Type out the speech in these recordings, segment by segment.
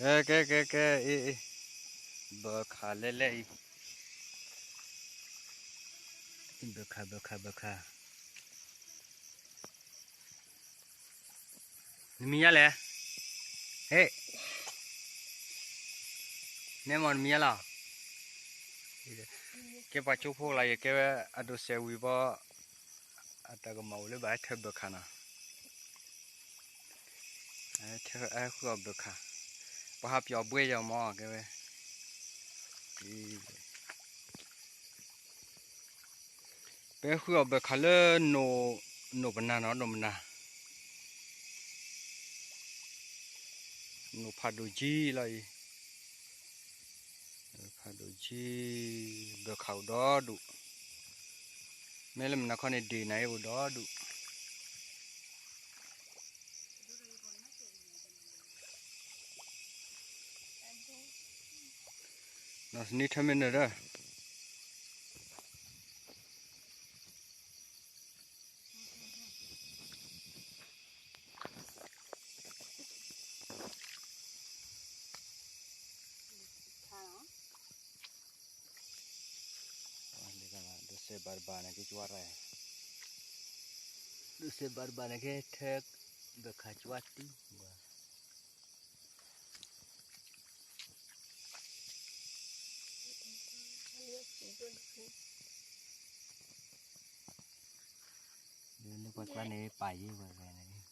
ကဲ ကဲ ကဲ ကဲ အ့ အ့ ဘၢခးလဲၣ်လဲၣ်အံၤ, ဘၢခး ဘၢခး ဘၢခး, နမံၤညါလဲၣ်, ဟ့ၣ်, နဲမ့ၢ်နမံၤညါလီၤ, ကဲပှၤကၠိဖိလီၤ ယကဲဝဲအဒိးစဲးဝံၤဘီ အတၢ်ကမၣ်အိၣ်လၢဘၣ်ဟဲထၢဘၢခးနီၤ, ဟဲဃုအီၣ်ဘၢခး, ပှၤဟးပျီၣ်ဘှဲယီၤမ့ၢ်ကဲဝဲ, ပဟဲဃုအီၣ်ဘၢခးလၢ နိၣ်ပနၢ်နီၤ နိၣ်ပနၢ်, နိၣ်ဖးဒိၣ်ကၠံလီၤအံၤ, ဖးဒိၣ်ကၠံ, ဘၢခးအိၣ်ဒီဒူၣ်, မ့ၢ်လၢမနၤခီန့ၣ် ဒ့ၣ်နၤအံၤအိၣ်ဒီဒူၣ် နီၢ်စနံထၢမ့ၢ်နၢၤဒီး, ဒိးစဲးဘၣ်တဘၣ်န့ၣ်က့ၤကၠွါရၤ, ဒိးစဲးဘၣ်တဘၣ်န့ၣ်က့ၤထၢ ဘၢခးကၠွါတံၢ်, လၢပှၤကျါန့ၣ် ပာ်ယံၤဝဲဝဲန့ၣ်,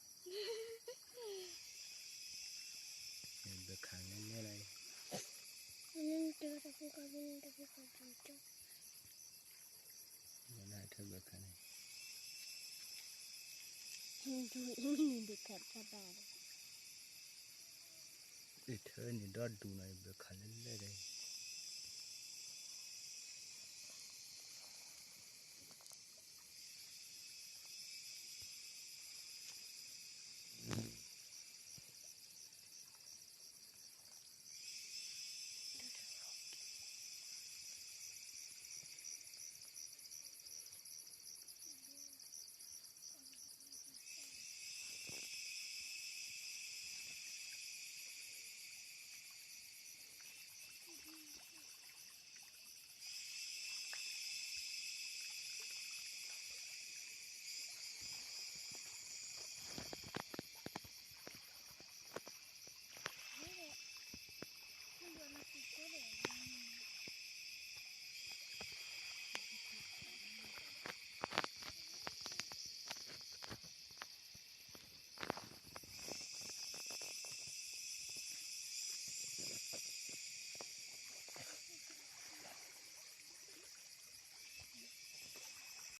ဘၢခးလဲၣ်လဲၣ်လီၤ, ထၢဘၢခးန့ၣ်, ထၢန့ၣ်ဒီဒူၣ်နီၤ ဘၢခးလဲၣ်လဲၣ်ဒီး